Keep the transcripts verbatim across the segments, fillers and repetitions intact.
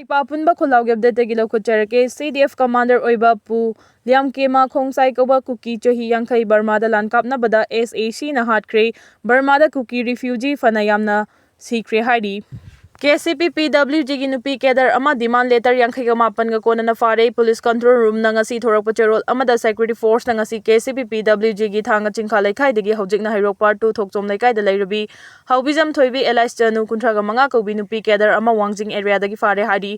ꯏꯄꯥ ꯄꯨꯟꯕ ꯈꯨꯜꯂꯥꯎꯒꯤ ꯑꯞꯗꯦꯠꯇꯒꯤ ꯂꯧꯈꯠꯆꯔꯛꯀꯦ꯫ ꯁꯤ ꯗꯤ ꯑꯦꯐ ꯀꯃꯥꯟꯗꯔ ꯑꯣꯏꯕ ꯄꯨ ꯂꯤꯌꯥꯝꯀꯦꯃꯥ ꯈꯣꯡꯁꯥꯏ ꯀꯧꯕ ꯀꯨꯀꯤ ꯆꯍꯤ ꯌꯥꯡꯈꯩ ꯕꯔꯃꯥꯗ ꯂꯥꯟ ꯀꯥꯞꯅꯕꯗ ꯑꯦꯁ ꯑꯦ ꯁꯤꯅ ꯍꯥꯠꯈ꯭ꯔꯦ꯫ ꯕꯔꯃꯥꯗ ꯀꯨꯀꯤ ꯔꯤꯐ꯭ꯌꯨꯖꯤ ꯐꯅ ꯌꯥꯝꯅ ꯁꯤꯈ꯭ꯔꯦ ꯍꯥꯏꯔꯤ꯫ ꯀꯦ ꯁꯤ ꯄꯤ ꯄꯤ ꯗꯕ꯭ꯂꯤꯎ ꯖꯤꯒꯤ ꯅꯨꯄꯤ ꯀꯦꯗꯔ ꯑꯃ ꯗꯤꯃꯥꯟ ꯂꯦꯇꯔ ꯌꯥꯡꯈꯩꯒ ꯃꯥꯄꯟꯒ ꯀꯣꯟꯅꯅ ꯐꯥꯔꯦ꯫ ꯄꯨꯂꯤꯁ ꯀꯟꯇ꯭ꯔꯣꯜ ꯔꯨꯝꯅ ꯉꯁꯤ ꯊꯣꯔꯛꯄ ꯆꯦꯔꯣꯜ ꯑꯃꯗ ꯁꯦꯀ꯭ꯌꯨꯔꯤꯇꯤ ꯐꯣꯔꯁꯅ ꯉꯁꯤ ꯀꯦ ꯁꯤ ꯄꯤ ꯄꯤ ꯗꯕ꯭ꯂꯤꯎ ꯖꯤꯒꯤ ꯊꯥꯡꯒ ꯆꯤꯡꯈꯥ ꯂꯩꯀꯥꯏꯗꯒꯤ ꯍꯧꯖꯤꯛꯅ ꯍꯩꯔꯣꯛ ꯄꯥꯔꯠ ꯇꯨ ꯊꯣꯛꯆꯣꯝ ꯂꯩꯀꯥꯏꯗ ꯂꯩꯔꯕꯤ ꯍꯥꯎꯕꯤꯖꯝ ꯊꯣꯏꯕꯤ ꯑꯦꯂꯥꯏꯁ ꯆꯅꯨ, ꯀꯨꯟꯊ꯭ꯔꯥꯒ ꯃꯉꯥ ꯀꯧꯕꯤ ꯅꯨꯄꯤ ꯀꯦꯗꯔ ꯑꯃ ꯋꯥꯡꯖꯤꯡ ꯑꯦꯔꯤꯌꯥꯗꯒꯤ ꯐꯥꯔꯦ ꯍꯥꯏꯔꯤ꯫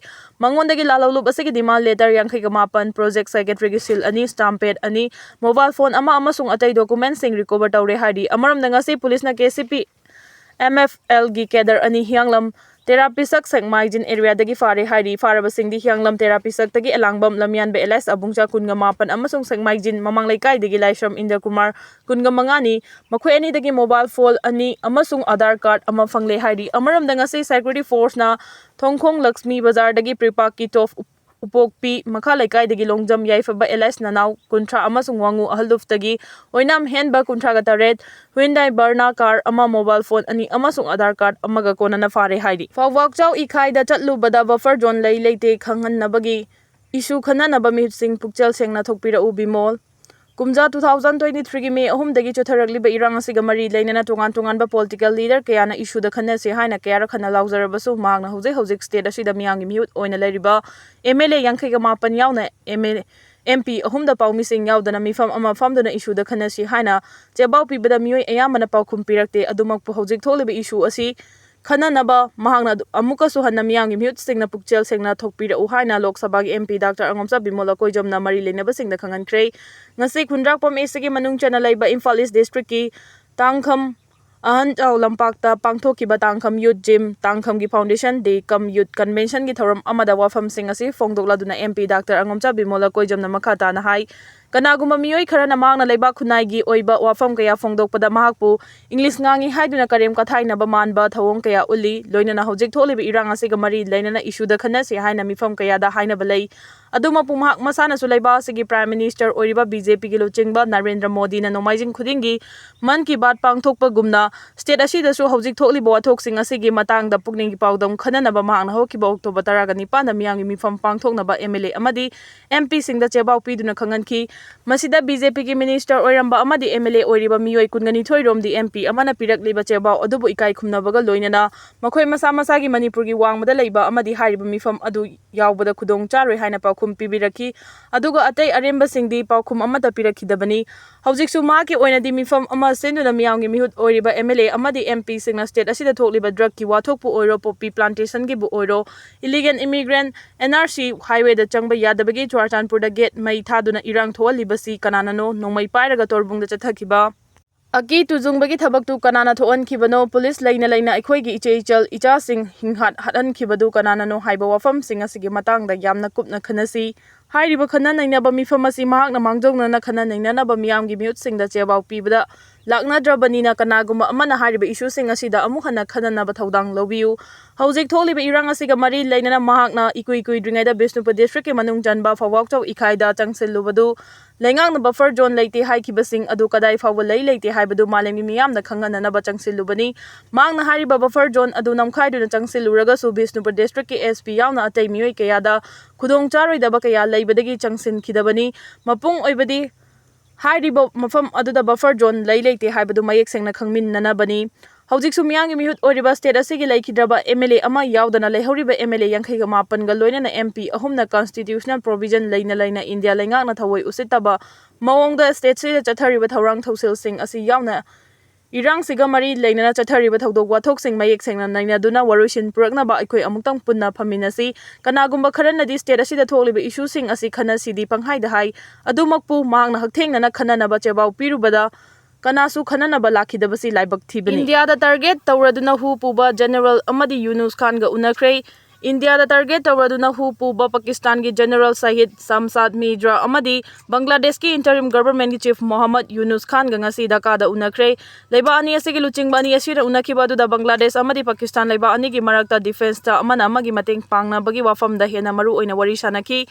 ꯃꯉꯣꯟꯗꯒꯤ ꯂꯥꯜꯍꯧꯂꯨꯞ ꯑꯁꯤꯒꯤ ꯗꯤꯃꯥꯟ ꯂꯦꯇꯔ ꯌꯥꯡꯈꯩꯒ ꯃꯥꯄꯟ, ꯄ꯭ꯔꯣꯖꯦꯛ ꯁꯦꯀ꯭ꯔꯦꯇꯔꯤꯒꯤ ꯁꯤꯜ ꯑꯅꯤ, ꯁ꯭ꯇꯥꯝ ꯄꯦꯗ ꯑꯅꯤ, ꯃꯣꯕꯥꯏꯜ ꯐꯣꯟ ꯑꯃ ꯑꯃꯁꯨꯡ ꯑꯇꯩ ꯗꯣꯀꯨꯃꯦꯟꯁꯤꯡ ꯔꯤꯀꯣꯚꯔ ꯇꯧꯔꯦ ꯍꯥꯏꯔꯤ꯫ ꯑꯃꯔꯣꯝꯗ ꯉꯁꯤ ꯄꯨꯂꯤꯁꯅ K C P M F ꯑꯦꯜꯒꯤ ꯀꯦꯗꯔ ꯑꯅꯤ ꯍꯤꯌꯥꯡꯂꯝ ꯇꯦꯔꯥ ꯄꯤꯁꯛ ꯁꯦꯛꯃꯥꯏꯖꯤꯟ ꯑꯦꯔꯤꯌꯥꯗꯒꯤ ꯐꯥꯔꯦ ꯍꯥꯏꯔꯤ꯫ ꯐꯥꯔꯕꯁꯤꯡꯗꯤ ꯍꯤꯌꯥꯡꯂꯝ ꯇꯦꯔꯥ ꯄꯤꯁꯛꯇꯒꯤ ꯑꯂꯥꯡꯕꯝ ꯂꯝꯌꯥꯟꯕ ꯑꯦꯂꯥꯏꯁ ꯑꯕꯨꯡꯆꯥ ꯀꯨꯟꯒ ꯃꯥꯄꯟ ꯑꯃꯁꯨꯡ ꯁꯦꯛꯃꯥꯏꯖꯤꯟ ꯃꯃꯥꯡ ꯂꯩꯀꯥꯏꯗꯒꯤ ꯂꯥꯏꯁ꯭ꯔꯝ ꯏꯟꯗ꯭ꯔ ꯀꯨꯃꯥꯔ ꯀꯨꯟꯒ ꯃꯉꯥꯅꯤ꯫ ꯃꯈꯣꯏ ꯑꯅꯤꯗꯒꯤ ꯃꯣꯕꯥꯏꯜ ꯐꯣꯟ ꯑꯅꯤ ꯑꯃꯁꯨꯡ ꯑꯥꯙꯥꯔ ꯀꯥꯔꯗ ꯑꯃ ꯐꯪꯂꯦ ꯍꯥꯏꯔꯤ꯫ ꯑꯃꯔꯣꯝꯗ ꯉꯁꯤ ꯁꯦꯀ꯭ꯌꯨꯔꯤꯇꯤ ꯐꯣꯔꯁꯅ ꯊꯣꯡꯈꯣꯡ ꯂꯛꯁꯃꯤ ꯕꯖꯥꯔꯗꯒꯤ ꯄ꯭ꯔꯤꯄꯥꯛꯀꯤ ꯇꯣꯐ ꯎꯄꯣꯛꯄꯤ ꯃꯈꯥ ꯂꯩꯀꯥꯏꯗꯒꯤ ꯂꯣꯡꯖꯝ ꯌꯥꯏꯐꯕ ꯑꯦꯂꯥꯏꯁ ꯅꯅꯥꯎ ꯀꯨꯟꯊ꯭ꯔꯥ ꯑꯃꯁꯨꯡ ꯋꯥꯉꯨ ꯑꯍꯜꯂꯨꯞꯇꯒꯤ ꯑꯣꯏꯅꯥꯝ ꯍꯦꯟꯕ ꯀꯨꯟꯊ꯭ꯔꯥꯒ ꯇꯔꯦꯠ, ꯍ꯭ꯌꯨꯟꯗꯥꯏ ꯕꯔꯅꯥ ꯀꯥꯔ ꯑꯃ, ꯃꯣꯕꯥꯏꯜ ꯐꯣꯟ ꯑꯅꯤ ꯑꯃꯁꯨꯡ ꯑꯥꯙꯥꯔ ꯀꯥꯔꯗ ꯑꯃꯒ ꯀꯣꯟꯅꯅ ꯐꯥꯔꯦ ꯍꯥꯏꯔꯤ꯫ ꯐꯥꯎꯕꯥꯛꯆꯥꯎ ꯏꯈꯥꯏꯗ ꯆꯠꯂꯨꯕꯗ ꯕꯐꯔ ꯖꯣꯟ ꯂꯩ ꯂꯩꯇꯦ ꯈꯪꯍꯟꯅꯕꯒꯤ ꯏꯁꯨ ꯈꯟꯅꯅꯕ ꯃꯤꯍꯨꯠꯁꯤꯡ ꯄꯨꯛꯆꯦꯜ ꯁꯦꯡꯅ ꯊꯣꯛꯄꯤꯔꯛꯎ ꯕꯤꯃꯣꯜ꯫ ꯀꯨꯝꯖꯥ two thousand twenty threeꯒꯤ ꯃꯦ ꯑꯍꯨꯝꯗꯒꯤ ꯆꯠꯊꯔꯛꯂꯤꯕ ꯏꯔꯥꯡ ꯑꯁꯤꯒ ꯃꯔꯤ ꯂꯩꯅꯅ ꯇꯣꯉꯥꯟ ꯇꯣꯉꯥꯟꯕ ꯄꯣꯂꯤꯇꯤꯀꯦꯜ ꯂꯤꯗꯔ ꯀꯌꯥꯅ ꯏꯁꯨꯗ ꯈꯟꯅꯁꯤ ꯍꯥꯏꯅ ꯀꯌꯥꯔꯛ ꯍꯟꯅ ꯂꯥꯎꯖꯔꯕꯁꯨ ꯃꯍꯥꯛꯅ ꯍꯧꯖꯤꯛ ꯍꯧꯖꯤꯛ ꯁ꯭ꯇꯦꯠ ꯑꯁꯤꯗ ꯃꯤꯌꯥꯝꯒꯤ ꯃꯤꯍꯨꯠ ꯑꯣꯏꯅ ꯂꯩꯔꯤꯕ ꯑꯦꯝ ꯑꯦꯜ ꯑꯦ ꯌꯥꯡꯈꯩꯒ ꯃꯥꯄꯟ ꯌꯥꯎꯅ M L A M P ꯑꯍꯨꯝꯗ ꯄꯥꯎꯃꯤꯁꯤꯡ ꯌꯥꯎꯗꯅ ꯃꯤꯐꯝ ꯑꯃ ꯐꯝꯗꯨꯅ ꯏꯁꯨꯗ ꯈꯟꯅꯁꯤ ꯍꯥꯏꯅ ꯆꯦꯕꯥꯎ ꯄꯤꯕꯗ ꯃꯤꯑꯣꯏ ꯑꯌꯥꯝꯕꯅ ꯄꯥꯎꯈꯨꯝ ꯄꯤꯔꯛꯇꯦ꯫ ꯑꯗꯨꯃꯛꯄꯨ ꯍꯧꯖꯤꯛ ꯊꯣꯛꯂꯤꯕ ꯏꯁꯨ ꯑꯁꯤ ꯈꯟꯅꯅꯕ ꯃꯍꯥꯛꯅ ꯑꯗꯨ-, ꯑꯃꯨꯛꯀꯁꯨ ꯍꯟꯅ ꯃꯤꯌꯥꯝꯒꯤ ꯃꯤꯍꯨꯠꯁꯤꯡꯅ ꯄꯨꯛꯆꯦꯜ ꯁꯦꯡꯅ ꯊꯣꯛꯄꯤꯔꯛꯎ ꯍꯥꯏꯅ ꯂꯣꯛ ꯁꯚꯥꯒꯤ ꯑꯦꯝ ꯄꯤ ꯗꯥꯛꯇꯔ ꯑꯉꯣꯝꯆꯥ ꯕꯤꯃꯣꯜ ꯑꯀꯣꯏꯖꯝꯅ ꯃꯔꯤ ꯂꯩꯅꯕꯁꯤꯡꯗ ꯈꯪꯍꯟꯈ꯭ꯔꯦ꯫ ꯉꯁꯤ ꯈꯨꯟꯗ꯭ꯔꯥꯛꯄꯝ ꯑꯦ ꯁꯤꯒꯤ ꯃꯅꯨꯡ ꯆꯟꯅ ꯂꯩꯕ ꯏꯝꯐꯥꯜ ꯏꯁ ꯗꯤꯁꯇ꯭ꯔꯤꯛꯀꯤ ꯇꯥꯡꯈꯝ ꯑꯍꯟꯖꯥꯎ ꯂꯝꯄꯥꯛꯇ ꯄꯥꯡꯊꯣꯛꯈꯤꯕ ꯇꯥꯡꯈꯝ ꯌꯨꯠ ꯖꯤꯝ, ꯇꯥꯡꯈꯝꯒꯤ ꯐꯥꯎꯟꯗꯦꯁꯟ ꯗꯦ ꯀꯝ ꯌꯨꯠ ꯀꯟꯚꯦꯟꯁꯟꯒꯤ ꯊꯧꯔꯝ ꯑꯃꯗ ꯋꯥꯐꯝꯁꯤꯡ ꯑꯁꯤ ꯐꯣꯡꯗꯣꯛꯂꯗꯨꯅ ꯑꯦꯝ ꯄꯤ ꯗꯥꯛꯇꯔ ꯑꯉꯣꯝꯆꯥ ꯕꯤꯃꯣꯜ ꯑꯀꯣꯏꯖꯝꯅ ꯃꯈꯥ ꯇꯥꯅ ꯍꯥꯏ, ꯀꯅꯥꯒꯨꯝꯕ ꯃꯤꯑꯣꯏ ꯈꯔꯅ ꯃꯍꯥꯛꯅ ꯂꯩꯕꯥꯛ ꯈꯨꯟꯅꯥꯏꯒꯤ ꯑꯣꯏꯕ ꯋꯥꯐꯝ ꯀꯌꯥ ꯐꯣꯡꯗꯣꯛꯄꯗ ꯃꯍꯥꯛꯄꯨ ꯏꯪꯂꯤꯁ ꯉꯥꯡꯏ ꯍꯥꯏꯗꯨꯅ ꯀꯔꯦꯝ ꯀꯊꯥꯏꯅꯕ ꯃꯥꯟꯕ ꯊꯧꯑꯣꯡ ꯀꯌꯥ ꯎꯠꯂꯤ꯫ ꯂꯣꯏꯅꯅ ꯍꯧꯖꯤꯛ ꯊꯣꯛꯂꯤꯕ ꯏꯔꯥꯡ ꯑꯁꯤꯒ ꯃꯔꯤ ꯂꯩꯅꯅ ꯏꯁꯨꯗ ꯈꯟꯅꯁꯤ ꯍꯥꯏꯅ ꯃꯤꯐꯝ ꯀꯌꯥꯗ ꯍꯥꯏꯅꯕ ꯂꯩ꯫ ꯑꯗꯨꯃꯛꯄꯨ ꯃꯍꯥꯛ ꯃꯁꯥꯅꯁꯨ ꯂꯩꯕꯥꯛ ꯑꯁꯤꯒꯤ Prime Minister ꯑꯣꯏꯔꯤꯕ BJPꯒꯤ ꯂꯨꯆꯤꯡꯕ ꯅꯔꯦꯟꯗ꯭ꯔ ꯃꯣꯗꯤꯅ ꯅꯣꯡꯃꯥꯏꯖꯤꯡ ꯈꯨꯗꯤꯡꯒꯤ ꯃꯟ ꯀꯤ ꯕꯥꯠ ꯄꯥꯡꯊꯣꯛꯄꯒꯨꯝꯅ state ꯑꯁꯤꯗꯁꯨ ꯍꯧꯖꯤꯛ ꯊꯣꯛꯂꯤꯕ ꯋꯥꯊꯣꯛꯁꯤꯡ ꯑꯁꯤꯒꯤ ꯃꯇꯥꯡꯗ ꯄꯨꯛꯅꯤꯡꯒꯤ ꯄꯥꯎꯗꯝ ꯈꯟꯅꯅꯕ ꯃꯍꯥꯛꯅ ꯍꯧꯈꯤꯕ October ꯇꯔꯥꯒ ꯅꯤꯄꯥꯟꯗ ꯃꯤꯌꯥꯝꯒꯤ ꯃꯤꯐꯝ ꯄꯥꯡꯊꯣꯛꯅꯕ MLA ꯑꯃꯗꯤ MPꯁꯤꯡꯗ ꯆꯦꯕꯥꯎ ꯄꯤꯗꯨꯅ ꯈꯪꯍꯟꯈꯤ꯫ ꯃꯁꯤꯗ BJPꯒꯤ Minister ꯑꯣꯏꯔꯝꯕ ꯑꯃꯗꯤ MLA ꯑꯣꯏꯔꯤꯕ ꯃꯤꯑꯣꯏ ꯀꯨꯟꯒ ꯅꯤꯊꯣꯏ ꯔꯣꯝꯗꯤ MP ꯑꯃꯅ ꯄꯤꯔꯛꯂꯤꯕ ꯆꯦꯕꯥꯎ ꯑꯗꯨꯕꯨ ꯏꯀꯥꯏ ꯈꯨꯝꯅꯕꯒ ꯂꯣꯏꯅꯅ ꯃꯈꯣꯏ ꯃꯁꯥ ꯃꯁꯥꯒꯤ ꯃꯅꯤꯄꯨꯔꯒꯤ ꯋꯥꯡꯃꯗ ꯂꯩꯕ ꯑꯃꯗꯤ ꯍꯥꯏꯔꯤꯕ ꯃꯤꯐꯝ ꯑꯗꯨ ꯌꯥꯎꯕꯗ ꯈꯨꯗꯣꯡ ꯆꯥꯔꯣꯏ ꯍꯥꯏꯅ ꯄꯥꯎꯈꯨꯝ ꯄꯤꯕꯤꯔꯛꯈꯤ꯫ ꯑꯗꯨꯒ ꯑꯇꯩ ꯑꯔꯦꯝꯕꯁꯤꯡꯗꯤ ꯄꯥꯎꯈꯨꯝ ꯑꯃꯠꯇ ꯄꯤꯔꯛꯈꯤꯗꯕꯅꯤ꯫ ꯍꯧꯖꯤꯛꯁꯨ ꯃꯍꯥꯛꯀꯤ ꯑꯣꯏꯅꯗꯤ ꯃꯤꯐꯝ ꯑꯃ ꯁꯤꯟꯗꯨꯅ ꯃꯤꯌꯥꯝꯒꯤ ꯃꯤꯍꯨꯠ ꯑꯣꯏꯔꯤꯕ MLA ꯑꯃꯗꯤ MPꯁꯤꯡꯅ state ꯑꯁꯤꯗ ꯊꯣꯛꯂꯤꯕ drugꯀꯤ ꯋꯥꯊꯣꯛꯄꯨ ꯑꯣꯏꯔꯣ, poppy plantationꯒꯤꯕꯨ ꯑꯣꯏꯔꯣ, illegal immigrant, NRC highwayꯗ ꯆꯪꯕ ꯌꯥꯗꯕꯒꯤ ꯆꯨꯔꯥꯆꯥꯟꯄꯨꯔꯗ gate ꯃꯩ ꯊꯥꯗꯨꯅ ꯏꯔꯥꯡ ꯊꯣꯛꯍꯜꯂꯤꯕꯁꯤ ꯀꯅꯥꯅꯅꯣ? ꯅꯣꯡꯃꯩ ꯄꯥꯏꯔꯒ ꯇꯣꯔꯕꯨꯡꯗ ꯆꯠꯊꯈꯤꯕ ꯑꯀꯤ ꯇꯨꯖꯨꯡꯕꯒꯤ ꯊꯕꯛꯇꯨ ꯀꯅꯥꯅ ꯊꯣꯛꯍꯟꯈꯤꯕꯅꯣ? ꯄꯨꯂꯤꯁ ꯂꯩꯅ ꯂꯩꯅ ꯑꯩꯈꯣꯏꯒꯤ ꯏꯆꯦ ꯏꯆꯜ ꯏꯆꯥꯁꯤꯡ ꯍꯤꯡꯍꯥꯠ ꯍꯥꯠꯍꯟꯈꯤꯕꯗꯨ ꯀꯅꯥꯅꯅꯣ? ꯍꯥꯏꯕ ꯋꯥꯐꯝꯁꯤꯡ ꯑꯁꯤꯒꯤ ꯃꯇꯥꯡꯗ ꯌꯥꯝꯅ ꯀꯨꯞꯅ ꯈꯟꯅꯁꯤ꯫ ꯍꯥꯏꯔꯤꯕ ꯈꯟꯅ ꯅꯩꯅꯕ ꯃꯤꯐꯝ ꯑꯁꯤ ꯃꯍꯥꯛꯅ ꯃꯥꯡꯖꯧꯅꯅ ꯈꯟꯅ ꯅꯩꯅꯅꯕ ꯃꯤꯌꯥꯝꯒꯤ ꯃꯤꯍꯨꯠꯁꯤꯡꯗ ꯆꯦꯕꯥꯎ ꯄꯤꯕꯗ ꯂꯥꯛꯅꯗ꯭ꯔꯕꯅꯤꯅ ꯀꯅꯥꯒꯨꯝꯕ ꯑꯃꯅ ꯍꯥꯏꯔꯤꯕ issueꯁꯤꯡ ꯑꯁꯤꯗ ꯑꯃꯨꯛ ꯍꯟꯅ ꯈꯟꯅꯅꯕ ꯊꯧꯗꯥꯡ ꯂꯧꯕꯤꯌꯨ꯫ ꯍꯧꯖꯤꯛ ꯊꯣꯛꯂꯤꯕ ꯏꯔꯥꯡ ꯑꯁꯤꯒ ꯃꯔꯤ ꯂꯩꯅꯅ ꯃꯍꯥꯛꯅ ꯏꯀꯨꯏ ꯀꯨꯏꯗ꯭ꯔꯤꯉꯩꯗ ꯕꯤꯁꯅꯨꯄꯨꯔ districtꯀꯤ ꯃꯅꯨꯡ ꯆꯟꯕ ꯐꯧꯕꯥꯛꯆꯧ ꯏꯈꯥꯏꯗ ꯆꯪꯁꯤꯜꯂꯨꯕꯗꯨ ꯂꯩꯉꯥꯛꯅ buffer zone ꯂꯩꯇꯦ ꯍꯥꯏꯈꯤꯕꯁꯤꯡ ꯑꯗꯨ ꯀꯗꯥꯏ ꯐꯥꯎꯕ ꯂꯩ ꯂꯩꯇꯦ ꯍꯥꯏꯕꯗꯨ ꯃꯥꯂꯦꯝꯒꯤ ꯃꯤꯌꯥꯝꯅ ꯈꯪꯍꯟꯅꯅꯕ ꯆꯪꯁꯤꯜꯂꯨꯕꯅꯤ꯫ ꯃꯍꯥꯛꯅ ꯍꯥꯏꯔꯤꯕ buffer zone ꯑꯗꯨ ꯅꯝꯈꯥꯏꯗꯨꯅ ꯆꯪꯁꯤꯜꯂꯨꯔꯒꯁꯨ ꯕꯤꯁꯅꯨꯄꯨꯔ districtꯀꯤ SP ꯌꯥꯎꯅ ꯑꯇꯩ ꯃꯤꯑꯣꯏ ꯀꯌꯥꯗ ꯈꯨꯗꯣꯡ ꯆꯥꯔꯣꯏꯗꯕ ꯀꯌꯥ ꯂꯩꯕꯗꯒꯤ ꯆꯪꯁꯤꯟꯈꯤꯗꯕꯅꯤ꯫ ꯃꯄꯨꯡ ꯑꯣꯏꯕꯗꯤ ꯍꯥꯏꯔꯤꯕ ꯃꯐꯝ ꯑꯗꯨꯗ buffer zone ꯂꯩ ꯂꯩꯇꯦ ꯍꯥꯏꯕꯗꯨ ꯃꯌꯦꯛ ꯁꯦꯡꯅ ꯈꯪꯃꯤꯟꯅꯅꯕꯅꯤ꯫ ꯍꯧꯖꯤꯛꯁꯨ ꯃꯤꯌꯥꯝꯒꯤ ꯃꯤꯍꯨꯠ ꯑꯣꯏꯔꯤꯕ state ꯑꯁꯤꯒꯤ ꯂꯩꯈꯤꯗ꯭ꯔꯕ MLA ꯑꯃ ꯌꯥꯎꯗꯅ ꯂꯩꯍꯧꯔꯤꯕ MLA ꯌꯥꯡꯈꯩꯒ ꯃꯥꯄꯟꯒ ꯂꯣꯏꯅꯅ MP ꯑꯍꯨꯝꯅ constitutional provision ꯂꯩꯅ ꯂꯩꯅ ꯏꯟꯗꯤꯌꯥ ꯂꯩꯉꯥꯛꯅ ꯊꯑꯣꯏ ꯎꯁꯤꯠꯇꯕ ꯃꯑꯣꯡꯗ stateꯁꯤꯗ ꯆꯠꯊꯔꯤꯕ ꯊꯧꯔꯥꯡ ꯊꯧꯁꯤꯜꯁꯤꯡ ꯑꯁꯤ ꯌꯥꯎꯅ ꯏꯔꯥꯡꯁꯤꯒ ꯃꯔꯤ ꯂꯩꯅꯅ ꯆꯠꯊꯔꯤꯕ ꯊꯧꯗꯣꯛ ꯋꯥꯊꯣꯛꯁꯤꯡ ꯃꯌꯦꯛ ꯁꯦꯡꯅ ꯅꯩꯅꯗꯨꯅ ꯋꯥꯔꯣꯏꯁꯤꯟ ꯄꯨꯔꯛꯅꯕ ꯑꯩꯈꯣꯏ ꯑꯃꯨꯛꯇꯪ ꯄꯨꯟꯅ ꯐꯝꯃꯤꯟꯅꯁꯤ꯫ ꯀꯅꯥꯒꯨꯝꯕ ꯈꯔꯅꯗꯤ state ꯑꯁꯤꯗ ꯊꯣꯛꯂꯤꯕ issueꯁꯤꯡ ꯑꯁꯤ ꯈꯟꯅꯁꯤꯗꯤ ꯄꯪꯍꯥꯏꯗ ꯍꯥꯏ꯫ ꯑꯗꯨꯃꯛꯄꯨ ꯃꯍꯥꯛꯅ ꯍꯛꯊꯦꯡꯅꯅ ꯈꯟꯅꯅꯕ ꯆꯦꯕꯥꯎ ꯄꯤꯔꯨꯕꯗ ꯀꯅꯥꯁꯨ ꯈꯟꯅꯅꯕ ꯂꯥꯛꯈꯤꯗꯕꯁꯤ ꯂꯥꯏꯕꯛ ꯊꯤꯕꯅꯤ꯫ ꯏꯟꯗꯤꯌꯥꯗ target ꯇꯧꯔꯗꯨꯅ ꯍꯨ ꯄꯨꯕ General ꯑꯃꯗꯤ ꯌꯨꯅꯨꯁ ꯈꯥꯟꯒ ꯎꯅꯈ꯭ꯔꯦ꯫ ꯏꯟꯗꯤꯌꯥꯗ target ꯇꯧꯔꯗꯨꯅ ꯍꯨ ꯄꯨꯕ ꯄꯥꯀꯤꯁꯇꯥꯟꯒꯤ General Shahid Shamshad Mirza ꯑꯃꯗꯤ ꯕꯪꯒ꯭ꯂꯥꯗꯦꯁꯀꯤ interim governmentꯀꯤ chief Mohammad Yunus Khanꯒ ꯉꯁꯤ ꯙꯥꯀꯥꯗ ꯎꯅꯈ꯭ꯔꯦ꯫ ꯂꯩꯕꯥꯛ ꯑꯅꯤ ꯑꯁꯤꯒꯤ ꯂꯨꯆꯤꯡꯕ ꯑꯅꯤ ꯑꯁꯤꯅ ꯎꯅꯈꯤꯕ ꯑꯗꯨꯗ ꯕꯪꯒ꯭ꯂꯥꯗꯦꯁ ꯑꯃꯗꯤ ꯄꯥꯀꯤꯁꯇꯥꯟ ꯂꯩꯕꯥꯛ ꯑꯅꯤꯒꯤ ꯃꯔꯛꯇ defenceꯇ ꯑꯃꯅ ꯑꯃꯒꯤ ꯃꯇꯦꯡ ꯄꯥꯡꯅꯕꯒꯤ ꯋꯥꯐꯝꯗ ꯍꯦꯟꯅ ꯃꯔꯨ ꯑꯣꯏꯅ ꯋꯥꯔꯤ ꯁꯥꯅꯈꯤ꯫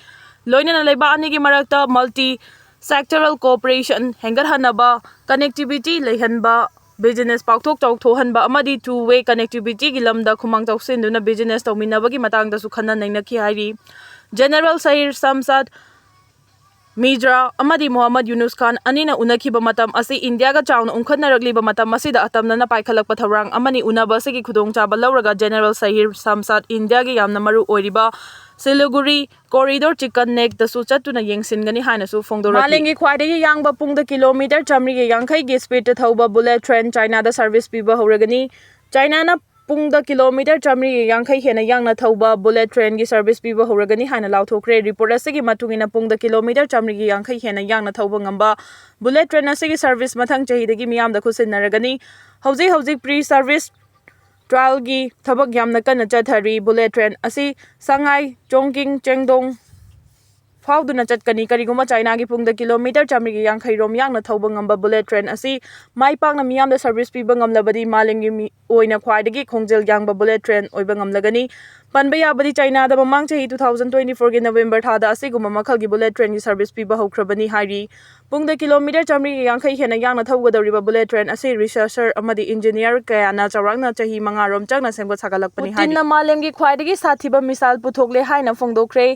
ꯂꯣꯏꯅꯅ ꯂꯩꯕꯥꯛ ꯑꯅꯤꯒꯤ ꯃꯔꯛꯇ multi sectoral cooperation ꯍꯦꯟꯒꯠꯍꯟꯅꯕ, connectivity ꯂꯩꯍꯟꯕ, business ꯄꯥꯛꯊꯣꯛ ꯆꯥꯎꯊꯣꯛꯍꯟꯕ ꯑꯃꯗꯤ two way connectivityꯒꯤ ꯂꯝꯗ ꯈꯨꯃꯥꯡ ꯆꯥꯎꯁꯤꯟꯗꯨꯅ business ꯇꯧꯃꯤꯟꯅꯕꯒꯤ ꯃꯇꯥꯡꯗꯁꯨ ꯈꯟꯅ ꯅꯩꯅꯈꯤ ꯍꯥꯏꯔꯤ꯫ General Shahid Shamshad Mirza ꯑꯃꯗꯤ Mohammad Yunus Khan ꯑꯅꯤꯅ ꯎꯅꯈꯤꯕ ꯃꯇꯝ ꯑꯁꯤ ꯏꯟꯗꯤꯌꯥꯒ ꯆꯥꯎꯅ ꯎꯪꯈꯠꯅꯔꯛꯂꯤꯕ ꯃꯇꯝ ꯑꯁꯤꯗ ꯑꯇꯝꯅꯅ ꯄꯥꯏꯈꯠꯂꯛꯄ ꯊꯧꯔꯥꯡ ꯑꯃꯅꯤ꯫ ꯎꯅꯕ ꯑꯁꯤꯒꯤ ꯈꯨꯗꯣꯡꯆꯥꯕ ꯂꯧꯔꯒ General Shahid Shamshad ꯏꯟꯗꯤꯌꯥꯒꯤ ꯌꯥꯝꯅ ꯃꯔꯨ ꯑꯣꯏꯔꯤꯕ ꯁꯤꯂꯤꯒꯨꯔꯤ corridor Chicken Neckꯇꯁꯨ ꯆꯠꯇꯨꯅ ꯌꯦꯡꯁꯤꯟꯒꯅꯤ ꯍꯥꯏꯅꯁꯨ ꯐꯣꯡꯗꯣꯔꯛꯈꯤ꯫ ꯃꯥꯂꯦꯝꯒꯤ ꯈ꯭ꯋꯥꯏꯗꯒꯤ ꯌꯥꯡꯕ ꯄꯨꯡꯗ kilometre ꯆꯥꯃꯔꯤꯒ ꯌꯥꯡꯈꯩꯒꯤ speedꯇ ꯊꯧꯕ bullet train ꯆꯥꯏꯅꯥꯗ service ꯄꯤꯕ ꯍꯧꯔꯒꯅꯤ꯫ ꯆꯥꯏꯅꯥꯅ ꯄꯨꯡꯗ kilometre ꯆꯥꯃꯔꯤꯒ ꯌꯥꯡꯈꯩ ꯍꯦꯟꯅ ꯌꯥꯡꯅ ꯊꯧꯕ bullet trainꯒꯤ service ꯄꯤꯕ ꯍꯧꯔꯒꯅꯤ ꯍꯥꯏꯅ ꯂꯥꯎꯊꯣꯛꯈ꯭ꯔꯦ꯫ Report ꯑꯁꯤꯒꯤ ꯃꯇꯨꯡ ꯏꯟꯅ ꯄꯨꯡꯗ kilometre ꯆꯥꯃꯔꯤꯒ ꯌꯥꯡꯈꯩ ꯍꯦꯟꯅ ꯌꯥꯡꯅ ꯊꯧꯕ ꯉꯝꯕ bullet train ꯑꯁꯤꯒꯤ service ꯃꯊꯪ ꯆꯍꯤꯗꯒꯤ ꯃꯤꯌꯥꯝꯗ ꯈꯨꯠꯁꯤꯟꯅꯔꯒꯅꯤ꯫ ꯍꯧꯖꯤꯛ ꯍꯧꯖꯤꯛ pre service trialꯒꯤ ꯊꯕꯛ ꯌꯥꯝꯅ ꯀꯟꯅ ꯆꯠꯊꯔꯤ꯫ Bullet train ꯑꯁꯤ ꯁꯉꯥꯏ, ꯆꯣꯡꯀꯤꯡ, ꯆꯦꯡꯗꯣꯡ ꯐꯥꯎꯗꯨꯅ ꯆꯠꯀꯅꯤ꯫ ꯀꯔꯤꯒꯨꯝꯕ ꯆꯥꯏꯅꯥꯒꯤ ꯄꯨꯡꯗ kilometre ꯆꯥꯃꯔꯤꯒ ꯌꯥꯡꯈꯩ ꯔꯣꯝ ꯌꯥꯡꯅ ꯊꯧꯕ ꯉꯝꯕ bullet train ꯑꯁꯤ ꯃꯥꯏ ꯄꯥꯛꯅ ꯃꯤꯌꯥꯝꯗ service ꯄꯤꯕ ꯉꯝꯂꯕꯗꯤ ꯃꯥꯂꯦꯝꯒꯤ ꯃꯤ ꯑꯣꯏꯅ ꯈ꯭ꯋꯥꯏꯗꯒꯤ ꯈꯣꯡꯖꯦꯜ ꯌꯥꯡꯕ bullet train ꯑꯣꯏꯕ ꯉꯝꯂꯒꯅꯤ꯫ ꯄꯟꯕ ꯌꯥꯕꯗꯤ ꯆꯥꯏꯅꯥꯗ ꯃꯃꯥꯡ ꯆꯍꯤ two thousand twenty fourꯒꯤ November ꯊꯥꯗ ꯑꯁꯤꯒꯨꯝꯕ ꯃꯈꯜꯒꯤ bullet trainꯒꯤ service ꯄꯤꯕ ꯍꯧꯈ꯭ꯔꯕꯅꯤ ꯍꯥꯏꯔꯤ꯫ ꯄꯨꯡꯗ kilometre ꯆꯥꯃꯔꯤꯒ ꯌꯥꯡꯈꯩ ꯍꯦꯟꯅ ꯌꯥꯡꯅ ꯊꯧꯒꯗꯧꯔꯤꯕ bullet train ꯑꯁꯤ researcher ꯑꯃꯗꯤ engineer ꯀꯌꯥꯅ ꯆꯥꯎꯔꯥꯛꯅ ꯆꯍꯤ ꯃꯉꯥ ꯔꯣꯝ ꯆꯪꯅ ꯁꯦꯝꯒꯠ ꯁꯥꯒꯠꯂꯛꯄꯅꯤ ꯍꯥꯏꯔꯤ꯫ ꯄꯨꯇꯤꯟꯅ ꯃꯥꯂꯦꯝꯒꯤ ꯈ꯭ꯋꯥꯏꯗꯒꯤ ꯁꯥꯊꯤꯕ missile ꯄꯨꯊꯣꯛꯂꯦ ꯍꯥꯏꯅ ꯐꯣꯡꯗꯣꯛꯈ꯭ꯔꯦ꯫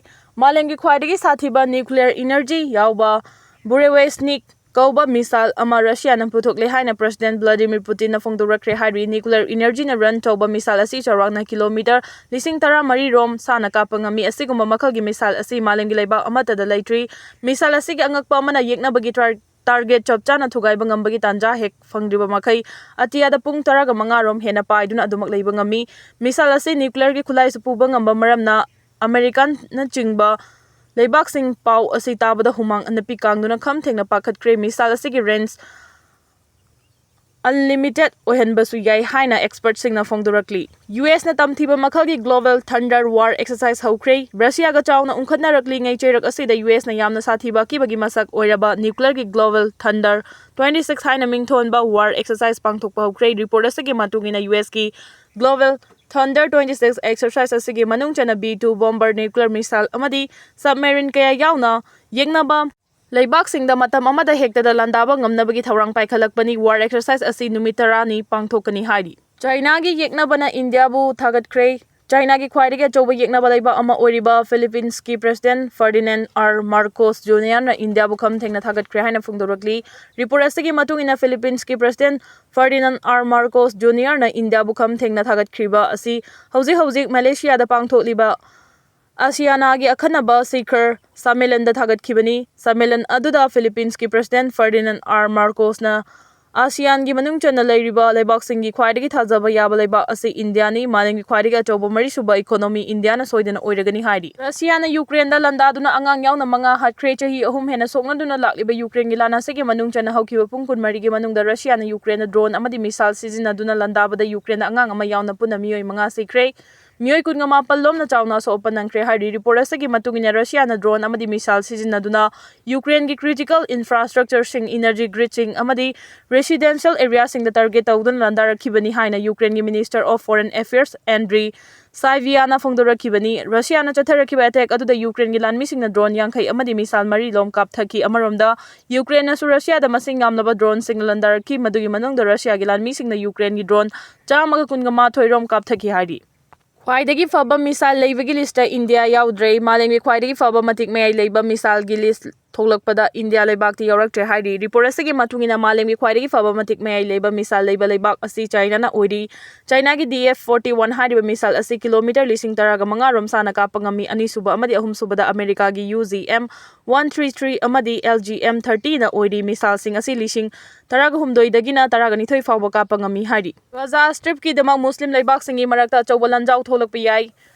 ꯃꯥꯂꯦꯝꯒꯤ ꯈ꯭ꯋꯥꯏꯗꯒꯤ ꯁꯥꯊꯤꯕ nuclear energy ꯌꯥꯎꯕ Burevestnik ꯀꯧꯕ missile ꯑꯃ ꯔꯁꯤꯌꯥꯅ ꯄꯨꯊꯣꯛꯂꯦ ꯍꯥꯏꯅ President Vladimir Putinꯅ ꯐꯣꯡꯗꯣꯔꯛꯈ꯭ꯔꯦ ꯍꯥꯏꯔꯤ꯫ Nuclear energyꯅ run ꯇꯧꯕ missile ꯑꯁꯤ ꯆꯥꯎꯔꯥꯛꯅ kilometre ꯂꯤꯁꯤꯡ ꯇꯔꯥꯃꯔꯤ ꯔꯣꯝ ꯁꯥꯡꯅ ꯀꯥꯞꯄ ꯉꯝꯃꯤ꯫ ꯑꯁꯤꯒꯨꯝꯕ ꯃꯈꯜꯒꯤ missile ꯑꯁꯤ ꯃꯥꯂꯦꯝꯒꯤ ꯂꯩꯕꯥꯛ ꯑꯃꯠꯇꯗ ꯂꯩꯇ꯭ꯔꯤ꯫ Missile ꯑꯁꯤꯒꯤ ꯑꯉꯛꯄ ꯑꯃꯅ ꯌꯦꯛꯅꯕꯒꯤ tar-, target ꯆꯞ ꯆꯥꯅ ꯊꯨꯒꯥꯏꯕ ꯉꯝꯕꯒꯤ ꯇꯥꯟꯖꯥ ꯍꯦꯛ ꯐꯪꯗ꯭ꯔꯤꯕ ꯃꯈꯩ ꯑꯇꯤꯌꯥꯗ ꯄꯨꯡ ꯇꯔꯥꯒ ꯃꯉꯥ ꯔꯣꯝ ꯍꯦꯟꯅ ꯄꯥꯏꯗꯨꯅ ꯑꯗꯨꯃꯛ ꯂꯩꯕ ꯉꯝꯃꯤ꯫ Missile ꯑꯁꯤ nuclearꯒꯤ ꯈꯨꯠꯂꯥꯏꯁꯨ ꯄꯨꯕ ꯉꯝꯕ ꯃꯔꯝꯅ Americanꯅꯆꯤꯡꯕ ꯂꯩꯕꯥꯛꯁꯤꯡ ꯄꯥꯎ ꯑꯁꯤ ꯇꯥꯕꯗ ꯍꯨꯃꯥꯡ ꯑꯅꯞꯄꯤ ꯀꯥꯡꯗꯨꯅ ꯈꯝ ꯊꯦꯡꯅ ꯄꯥꯈꯠꯈ꯭ꯔꯦ꯫ Missile ꯑꯁꯤꯒꯤ range unlimited ꯑꯣꯏꯍꯟꯕꯁꯨ ꯌꯥꯏ ꯍꯥꯏꯅ expertꯁꯤꯡꯅ ꯐꯣꯡꯗꯣꯔꯛꯂꯤ꯫ ꯌꯨ ꯑꯦꯁꯅ ꯇꯝꯊꯤꯕ ꯃꯈꯜꯒꯤ Global Thunder War Exercise ꯍꯧꯈ꯭ꯔꯦ꯫ ꯔꯁꯤꯌꯥꯒ ꯆꯥꯎꯅ ꯎꯪꯈꯠꯅꯔꯛꯂꯤꯉꯩ ꯆꯩꯔꯛ ꯑꯁꯤꯗ ꯌꯨ ꯑꯦꯁꯅ ꯌꯥꯝꯅ ꯁꯥꯊꯤꯕ ꯑꯀꯤꯕꯒꯤ ꯃꯁꯛ ꯑꯣꯏꯔꯕ nuclearꯒꯤ Global Thunder twenty six ꯍꯥꯏꯅ ꯃꯤꯡꯊꯣꯟꯕ war exercise ꯄꯥꯡꯊꯣꯛꯄ ꯍꯧꯈ꯭ꯔꯦ꯫ Report ꯑꯁꯤꯒꯤ ꯃꯇꯨꯡ ꯏꯟꯅ U ꯑꯦꯁꯀꯤ Global Thunder twenty six exercise ꯑꯁꯤꯒꯤ ꯃꯅꯨꯡ ꯆꯟꯅ B two bomber, nuclear missile ꯑꯃꯗꯤ submarine ꯀꯌꯥ ꯌꯥꯎꯅ ꯌꯦꯛꯅꯕ ꯂꯩꯕꯥꯛꯁꯤꯡꯗ ꯃꯇꯝ ꯑꯃꯗ ꯍꯦꯛꯇꯗ ꯂꯥꯟꯗꯥꯕ ꯉꯝꯅꯕꯒꯤ ꯊꯧꯔꯥꯡ ꯄꯥꯏꯈꯠꯂꯛꯄꯅꯤ꯫ War exercise ꯑꯁꯤ ꯅꯨꯃꯤꯠ ꯇꯔꯥꯅꯤ ꯄꯥꯡꯊꯣꯛꯀꯅꯤ ꯍꯥꯏꯔꯤ꯫ ꯆꯥꯏꯅꯥꯒꯤ ꯌꯦꯛꯅꯕꯅ ꯏꯟꯗꯤꯌꯥꯕꯨ ꯊꯥꯒꯠꯈ꯭ꯔꯦ꯫ ꯆꯥꯏꯅꯥꯒꯤ ꯈ꯭ꯋꯥꯏꯗꯒꯤ ꯑꯆꯧꯕ ꯌꯦꯛꯅꯕ ꯂꯩꯕꯥꯛ ꯑꯃ ꯑꯣꯏꯔꯤꯕ ꯐꯤꯂꯤꯄꯤꯟꯁꯀꯤ President Ferdinand R Marcos Juniorꯅ ꯏꯟꯗꯤꯌꯥꯕꯨ ꯈꯝ ꯊꯦꯡꯅ ꯊꯥꯒꯠꯈ꯭ꯔꯦ ꯍꯥꯏꯅ ꯐꯣꯡꯗꯣꯔꯛꯂꯤ꯫ Report ꯑꯁꯤꯒꯤ ꯃꯇꯨꯡ ꯏꯟꯅ ꯐꯤꯂꯤꯄꯤꯟꯁꯀꯤ President Ferdinand R Marcos Juniorꯅ ꯏꯟꯗꯤꯌꯥꯕꯨ ꯈꯝ ꯊꯦꯡꯅ ꯊꯥꯒꯠꯈ꯭ꯔꯤꯕ ꯑꯁꯤ ꯍꯧꯖꯤꯛ ꯍꯧꯖꯤꯛ ꯃꯦꯂꯦꯁꯤꯌꯥꯗ ꯄꯥꯡꯊꯣꯛꯂꯤꯕ ꯑꯁꯤꯌꯥꯅꯥꯒꯤ ꯑꯈꯟꯅꯕ ꯁꯤꯈꯔ ꯁꯝꯃꯦꯂꯟꯗ ꯊꯥꯒꯠꯈꯤꯕꯅꯤ꯫ ꯁꯝꯃꯦꯂꯟ ꯑꯗꯨꯗ ꯐꯤꯂꯤꯄꯤꯟꯁꯀꯤ President Ferdinand R Marcosꯅ ꯑꯁꯤꯌꯥꯟꯒꯤ ꯃꯅꯨꯡ ꯆꯟꯅ ꯂꯩꯔꯤꯕ ꯂꯩꯕꯥꯛꯁꯤꯡꯒꯤ ꯈ꯭ꯋꯥꯏꯗꯒꯤ ꯊꯥꯖꯕ ꯌꯥꯕ ꯂꯩꯕꯥꯛ ꯑꯁꯤ ꯏꯟꯗꯤꯌꯥꯅꯤ, ꯃꯥꯂꯦꯝꯒꯤ ꯈ꯭ꯋꯥꯏꯗꯒꯤ ꯑꯆꯧꯕ ꯃꯔꯤꯁꯨꯕ economy ꯏꯟꯗꯤꯌꯥꯅ ꯁꯣꯏꯗꯅ ꯑꯣꯏꯔꯒꯅꯤ ꯍꯥꯏꯔꯤ꯫ ꯔꯁꯤꯌꯥꯅ ꯌꯨꯀ꯭ꯔꯦꯟꯗ ꯂꯥꯟꯗꯥꯗꯨꯅ ꯑꯉꯥꯡ ꯌꯥꯎꯅ ꯃꯉꯥ ꯍꯥꯠꯈ꯭ꯔꯦ꯫ ꯆꯍꯤ ꯑꯍꯨꯝ ꯍꯦꯟꯅ ꯁꯣꯛꯅꯗꯨꯅ ꯂꯥꯛꯂꯤꯕ ꯌꯨꯀ꯭ꯔꯦꯟꯒꯤ ꯂꯥꯟ ꯑꯁꯤꯒꯤ ꯃꯅꯨꯡ ꯆꯟꯅ ꯍꯧꯈꯤꯕ ꯄꯨꯡ ꯀꯨꯟꯃꯔꯤꯒꯤ ꯃꯅꯨꯡꯗ ꯔꯁꯤꯌꯥꯅ ꯌꯨꯀ꯭ꯔꯦꯟꯗ drone ꯑꯃꯗꯤ missile ꯁꯤꯖꯤꯟꯅꯗꯨꯅ ꯂꯥꯟꯗꯥꯕꯗ ꯌꯨꯀ꯭ꯔꯦꯟꯗ ꯑꯉꯥꯡ ꯑꯃ ꯌꯥꯎꯅ ꯄꯨꯟꯅ ꯃꯤꯑꯣꯏ ꯃꯉꯥ ꯁꯤꯈ꯭ꯔꯦ꯫ ꯃꯤꯑꯣꯏ ꯀꯨꯟꯃꯥꯄꯜ ꯂꯣꯝꯅ ꯆꯥꯎꯅ ꯑꯁꯣꯛ ꯑꯄꯟ ꯅꯪꯈ꯭ꯔꯦ ꯍꯥꯏꯔꯤ꯫ Report ꯑꯁꯤꯒꯤ ꯃꯇꯨꯡ ꯏꯟꯅ ꯔꯁꯤꯌꯥꯅ drone ꯑꯃꯗꯤ missile ꯁꯤꯖꯤꯟꯅꯗꯨꯅ ꯌꯨꯀ꯭ꯔꯦꯟꯒꯤ critical infrastructureꯁꯤꯡ, energy gridꯁꯤꯡ ꯑꯃꯗꯤ residential areaꯁꯤꯡꯗ target ꯇꯧꯗꯨꯅ ꯂꯥꯟꯗꯥꯔꯛꯈꯤꯕꯅꯤ ꯍꯥꯏꯅ ꯌꯨꯀ꯭ꯔꯦꯟꯒꯤ Minister of Foreign Affairs Andriy Sybihaꯅ ꯐꯣꯡꯗꯣꯔꯛꯈꯤꯕꯅꯤ꯫ ꯔꯁꯤꯌꯥꯅ ꯆꯠꯊꯔꯛꯈꯤꯕ attack ꯑꯗꯨꯗ ꯌꯨꯀ꯭ꯔꯦꯟꯒꯤ ꯂꯥꯟꯃꯤꯁꯤꯡꯅ drone ꯌꯥꯡꯈꯩ ꯑꯃꯗꯤ missile ꯃꯔꯤ ꯂꯣꯝ ꯀꯥꯞꯊꯈꯤ꯫ ꯑꯃꯔꯣꯝꯗ ꯌꯨꯀ꯭ꯔꯦꯟꯅꯁꯨ ꯔꯁꯤꯌꯥꯗ ꯃꯁꯤꯡ ꯌꯥꯝꯂꯕ droneꯁꯤꯡ ꯂꯥꯟꯗꯥꯔꯛꯈꯤ꯫ ꯃꯗꯨꯒꯤ ꯃꯅꯨꯡꯗ ꯔꯁꯤꯌꯥꯒꯤ ꯂꯥꯟꯃꯤꯁꯤꯡꯅ ꯌꯨꯀ꯭ꯔꯦꯟꯒꯤ drone ꯆꯥꯝꯃꯒ ꯀꯨꯟꯃꯥꯊꯣꯏ ꯔꯣꯝ ꯀꯥꯞꯊꯈꯤ ꯍꯥꯏꯔꯤ꯫ ꯈ꯭ꯋꯥꯏꯗꯒꯤ ꯐꯕ missile ꯂꯩꯕꯒꯤ listꯇ ꯏꯟꯗꯤꯌꯥ ꯌꯥꯎꯗ꯭ꯔꯦ꯫ ꯃꯥꯂꯦꯝꯒꯤ ꯈ꯭ꯋꯥꯏꯗꯒꯤ ꯐꯕ ꯃꯇꯤꯛ ꯃꯌꯥꯏ ꯂꯩꯕ missileꯒꯤ list ꯊꯣꯛꯂꯛꯄꯗ ꯏꯟꯗꯤꯌꯥ ꯂꯩꯕꯥꯛꯇꯤ ꯌꯥꯎꯔꯛꯇ꯭ꯔꯦ ꯍꯥꯏꯔꯤ꯫ Report ꯑꯁꯤꯒꯤ ꯃꯇꯨꯡ ꯏꯟꯅ ꯃꯥꯂꯦꯝꯒꯤ ꯈ꯭ꯋꯥꯏꯗꯒꯤ ꯐꯕ ꯃꯇꯤꯛ ꯃꯌꯥꯏ ꯂꯩꯕ missile ꯂꯩꯕ ꯂꯩꯕꯥꯛ ꯑꯁꯤ ꯆꯥꯏꯅꯥꯅ ꯑꯣꯏꯔꯤ꯫ ꯆꯥꯏꯅꯥꯒꯤ D F forty one ꯍꯥꯏꯔꯤꯕ missile ꯑꯁꯤ kilometre ꯂꯤꯁꯤꯡ ꯇꯔꯥꯒ ꯃꯉꯥ ꯔꯣꯝ ꯁꯥꯡꯅ ꯀꯥꯞꯄ ꯉꯝꯃꯤ꯫ ꯑꯅꯤꯁꯨꯕ ꯑꯃꯗꯤ ꯑꯍꯨꯝꯁꯨꯕꯗ ꯑꯃꯦꯔꯤꯀꯥꯒꯤ U G M one three three ꯑꯃꯗꯤ L G M thirtyꯅ ꯑꯣꯏꯔꯤ꯫ Missileꯁꯤꯡ ꯑꯁꯤ ꯂꯤꯁꯤꯡ ꯇꯔꯥꯒ ꯍꯨꯝꯗꯣꯏꯗꯒꯤꯅ ꯇꯔꯥꯒ ꯅꯤꯊꯣꯏ ꯐꯥꯎꯕ ꯀꯥꯞꯄ ꯉꯝꯃꯤ ꯍꯥꯏꯔꯤ꯫ ꯒꯥꯖꯥ Stripꯀꯤꯗꯃꯛ ꯃꯨꯁꯂꯤꯝ ꯂꯩꯕꯥꯛꯁꯤꯡꯒꯤ ꯃꯔꯛꯇ ꯑꯆꯧꯕ ꯂꯥꯟꯖꯥꯎ ꯊꯣꯛꯂꯛꯄ ꯌꯥꯏ꯫